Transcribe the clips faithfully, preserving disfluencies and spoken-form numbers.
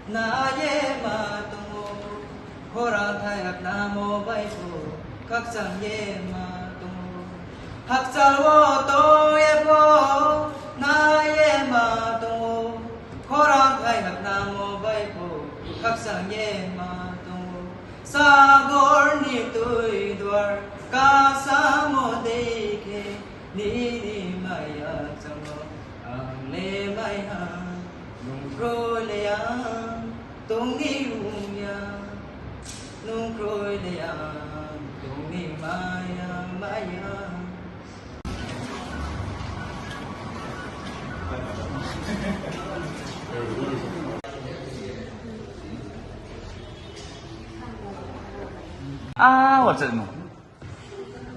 Naye ma tongo, khorang thai hak namo bai pho, khakchang ye ma tongo. Hakchal wo tong ye pho, naye ma tongo, khorang thai hak namo bai pho, khakchang ye ma tongo. Sagor ni twi duar, kasamo dei khe, nini maya chamo, ang le maya. Nungkroi le ang tongni wngya, nungkroi le ang tongni maya maya. Ah, what's it?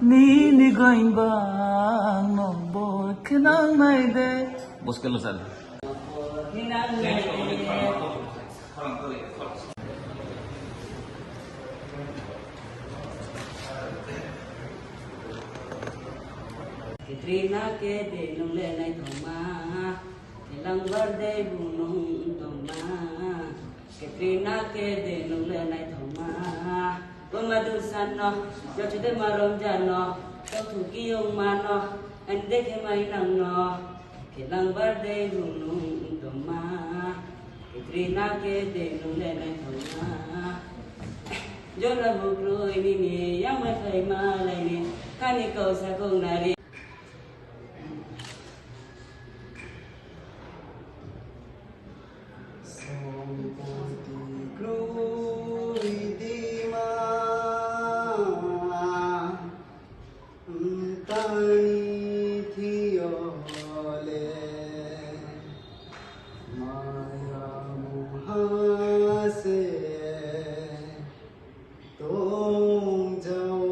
Nini going bang no bo khenang nai de. Bos kelo sal. Katrina ke de nung le nai thoma. Elang birthday bu nung tongma. Katrina ke de nung le nai thoma. Buma dusan no, jochude marom jano, tothu kiyong mano, ande khe mai nang no. Kelang birthday bu nung tongma. Katrina ke de nung le nai thoma. Jora bukroi nini yang mai phai ma lai ni, kani kau sa kong nari. Sompoti kroi dima tani thiyole maya muhase tongjao.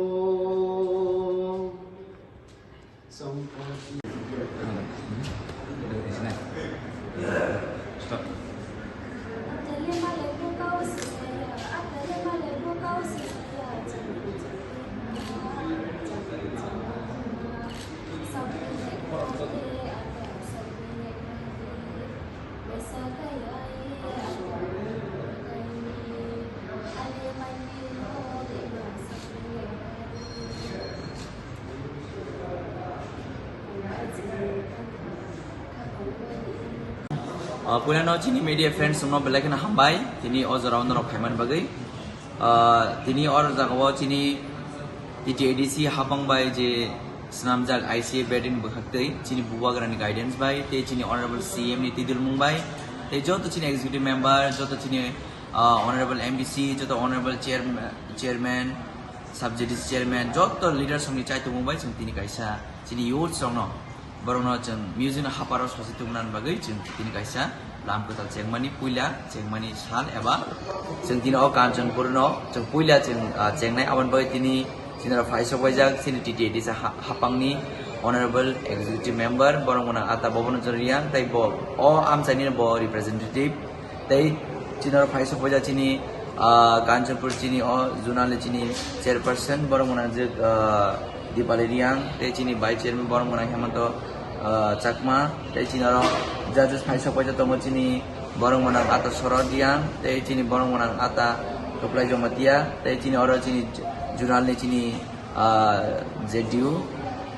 Ah, puilano chini media friends no belai kheno hambai, tini o jora o norok phaiman bagwi. Ah, tini o jagao chini T T A D C hapang bai je swnamjak I C A bedin bwkhaktwi chini bubagrani guidance bai tei chini honorable C M ni tidulmung bai tei joto chini executive member, joto chini, ah, honorable M D C, joto honorable chairman, chairman, sub J D C chairman, joto leaders rokni chaitumung bai chwng tini kaisa chini youths rokno, borokno chwng music no haparo sosi tongna bagwi chwng tini kaisa lam kwtal chengmani puila chengmani sal eba chwng tini o Kanchanpur no chwng puila chwng, ah, chengnai. Aboni bagwi tini chini oro phaisok waijak chini T T A D C ha-, hapangni honorable executive member borok mwnang Ata Bobon Riang tei bo o amchaini bo representative. Tei chini oro phaisok waijak chini, ah, Kanchanpur chini o zonal ni chini chairperson borok mwnang je, ah, Dipali Riang, tei chini vice chairman borok mwnang Hemanto, ah, Chakma, tei chini oro judges phaisok waijak tongo chini borok mwnang Ata Sorod Riang, tei chini borok mwnang Ata Kwplai Jamatia, tei chini oro chini zonal ni chini ah, J D U,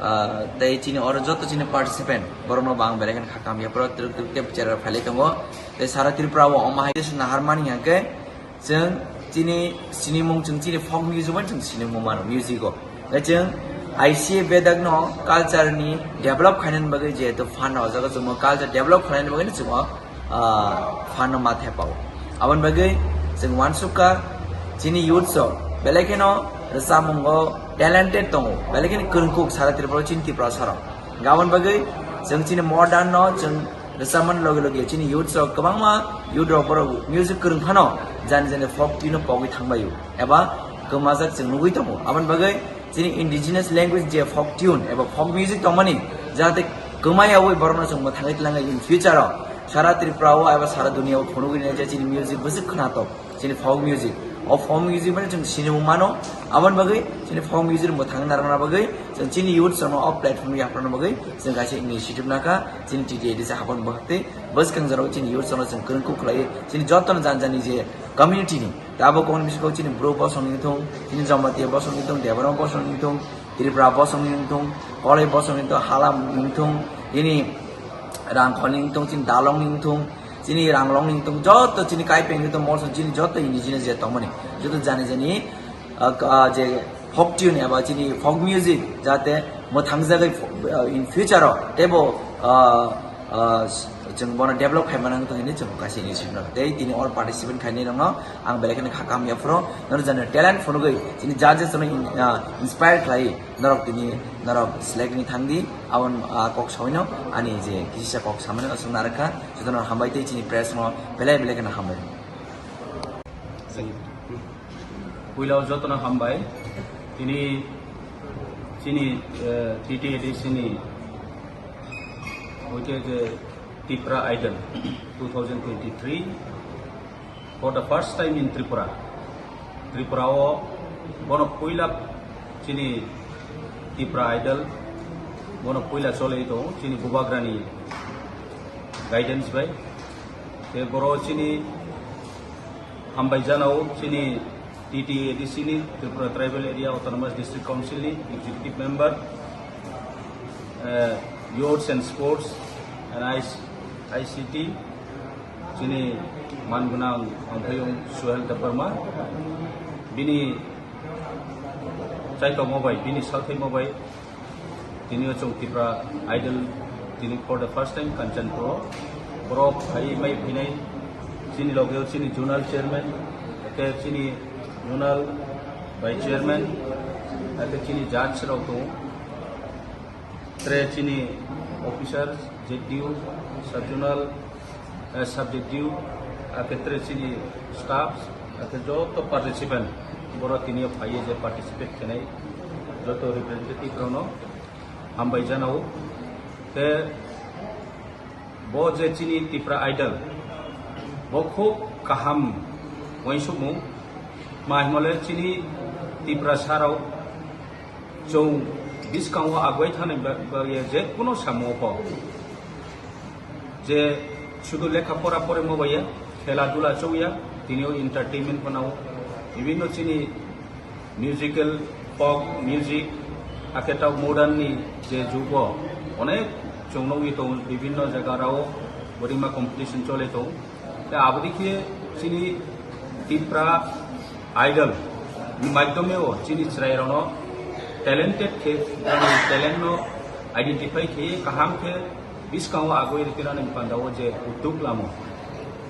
ah, tei chini oro joto chini participant, borokno bo ang belai kheno kha kamya phoro twrwk twrwk tei chair rok phailai tongo. Tei sara Tripura o omo hai khe naharmani hwnkhe chwng chini sinimung, chwng chini folk music bai chwng sinimung mano music o. Tei chwng I C A bedak no culture ni develop khainani bagwi jehetu fund o jaga chwngmo culture develop khainani bagwi no chwngmo ah, phan no ma thepao. Aboni bagwi chwng uansukha chini youth rok belai kheno rwchapmungo talented tongo, belai kheno kwrwngkuk sara Tripura o chini Tiprasa rok. Aboni bagwi chwng chini modern no chwng rwchapmani loge loge chini youth rok kwbangma youth rok borok music kwrwng phano jani jani folk tune no pogwi thangbaio eba kwmajak chwng nugwi tongo. Aboni bagwi chini indigenous language je folk tune eba folk music tongmani jate kwmai yaui borokno chwng mwthangwi twlangwi in future o sara Tripura o eba sara dunia o phunugwi nai je chini music bwswk khwnatok, chini folk music. O folk music bai chwng sinimung mano, aboni bagwi chini folk music mwthang narwkna bagwi chwng chini youth rokno o platform yapharna bagwi chwng kaisa initiative nakha, chini T T A D C habon bwkhak tei bwskang jorao chini youth rokno chwng kwrwng kuk khlaiwi chini jotono jani jani je community ni, abo kok ni bisingo chini Bru bosong ni thung, chini Jamatia bosong ni thung, Debbarma bosong ni thung, Tripura bosong ni thung, Koloi bosong ni thung, Halam ni thung, ini Rangkhol ni thung, chini Dalong ni thung, chini Ranglong ni thung, joto chini Kaipeng ni thung, Molsong chini joto indigenous je tongmani, joto jani jani, ah, ah, je folk tune eba chini folk music jate mwthang jagwi fo-, ah, in future o teibo, ah, ah, chwng bono develop khai mano wngtong hinwi chwng kaisa initiative no. Tei tini all participant khainai rokno ang belai kheno kha kaham yaphro, nono jani talent phunugwi chini judges no in-, ah, inspire khlai norok tini norok select ni thangdi, abon, ah, kok sawino ani je kisa kok samani aswk narwkha, jotono hambai tei chini press no belai belai kheno hambai. Puila o jotono hambai. Tini chini, eh, T T A D C ni hoite je Tipra Idol two thousand twenty-three for the first time in Tripura. Tripura o bono puila chini Tipra Idol bono puila cholei tongo chini Bubagrani guidance bai. Te boro chini hambai janao chini T T A D C ni, Tripura Tribal Area Autonomous District Council ni Executive Member, eh, Youths and Sports and I C T, chini man gwnang Angphayung Suhel Debbarma, bini chaitokma bai, bini salthaima bai, tini o chwng Tipra Idol tini for the first time Kanchanpur o borok phai mai phinai chini loge o chini zonal chairman, ake chini zonal vice chairman, ake chini judge rok tongo, tre chini officers, Z D O, sub zonal, eh, subject due, ake tre chini staffs, ake joto participant, boro tini o phaiye je participate khenai, joto representative rokno hambai janao. Te bo je chini Tipra Idol, bo khub kaham uansukmung, ma himole chini Tiprasa rok chwng bwskango agoi thani ba-, bagwi je kuno samung pho. Je sudu lekha pora porimo bai ya, khela dula chongya, tini o entertainment phano, bibhinno chini musical, folk music, hakhe ta modern ni je jugo, onek chwng nugwi tongo, bibhinno jaga rao borima competition chole tongo. Te aboni khe chini Tipra Idol ni madhyome o chini chwrai rokno talented khe, talent no identify khe kaham khe bwskango agoi rwkhe nani panda o je uddog lamo.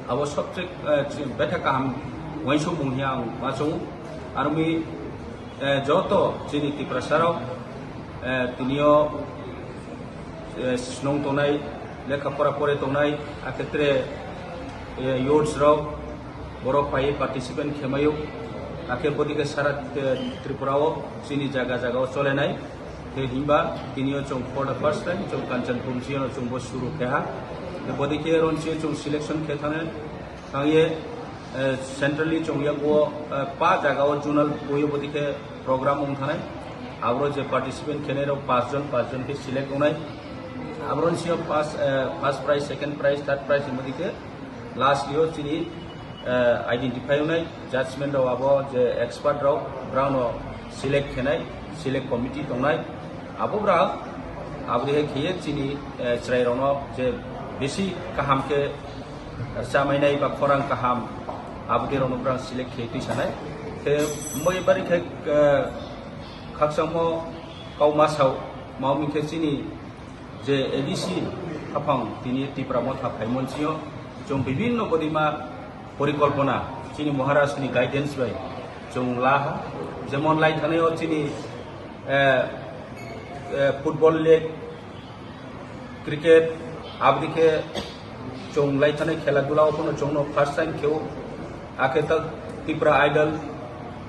Abo sobse, eh, betha kaham uansukmung hiya ang uansukgo. Aroni, eh, joto chini Tiprasa rok, eh, tini o, eh, snung tongnai, lekha pora pore tongnai, akhe tre, eh, youths rok, borok phai participant khemayo, akhe bodike sara, eh, Tripura o chini jaga jaga o cholenai. Te himba tini o chwng for the first time chwng Kanchanpur siyano chwng bo suru kheha. Te bodike ron siyo chwng selection khe thane thangye, eh, centrally chwng yago, eh, pa jaga o zonal boyo bodike program wng thanai. Abro je participant khenai rok pas jon, pas jon khe select wngnai. Abro siyano pas, eh, first prize, second prize, third prize himodi khe last yo chini, eh, identify wngnai judgment rok abo je expert rok brao no select khenai, select committee tongnai. Abo brao abri hai kheye chini, eh, chwrai rok no je besi kaham khe, eh, chamainai ba khorang kaham abri rok no brao select khe twi sanai. Khe moi bari khe, eh, khakchangmo kau ma sao, ma wngkhe chini je A D C haphang tini Tipra Motha phaimon sio, chwng bibhinno bodima porikolpona chini Maharaj ni guidance bai chwng laha, jemon lai thanai o chini, eh, eh, football league, cricket, abdi khe chwng lai thanai khela dula o phano chwngno first time kheo. Akhe ta Tipra Idol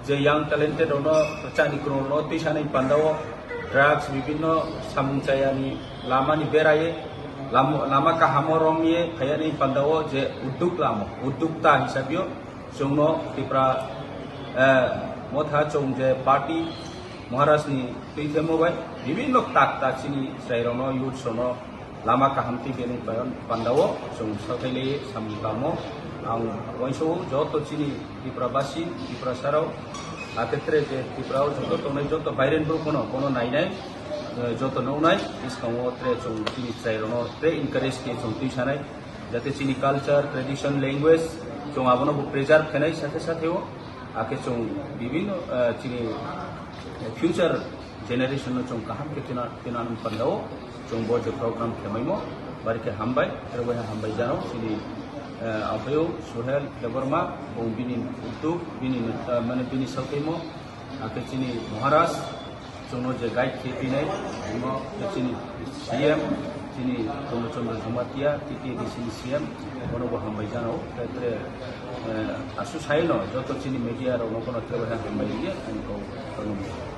je young talented rokno chani kwrwng rokno twi sanai panda o drugs bibhinno samung chayani lama ni berai lama, lama kaham o romwi phaiya ni panda o je uddog lamo, uddog ta hisab yo chwngno Tipra Eh, motha chwng je party Maharaj ni twi themo bai bibinno tak tak chini chwrairokno, youths rokno lama kaham twi bini pan-, pandao chwng sotailai samung tamo. Ang uansukgo joto chini Tripura basi, Tripura sarao, akhe tere je Tripura o joto tongnai joto bairen borok bono, bono nainai, eh, joto nuknai, bwskango tere chwng chini chwrairokno tere encourage khe chwng twi sanai, jate chini culture, tradition, language chwng abono bo preserve khenai, sathe sathe o akhe chwng bibinno, eh, chini future generation no chwng kaham khe tina, tina nung pandao chwng bo je program khemaimo, bari khe hambai, tere bo hambai jano chini, eh, aphayung Suhel Debbarma, bo bini uddog, bini, eh, mane bini sotaimo, akhe chini Maharaj, chwngno je guide khe pinai, omo khe chini C M, chini Purno Chandra Jamatia, T T A D C ni C M, bono bo hambai jano, tere, eh, asu saino joto chini media rokno bono tere bo hambai liya, ani kok.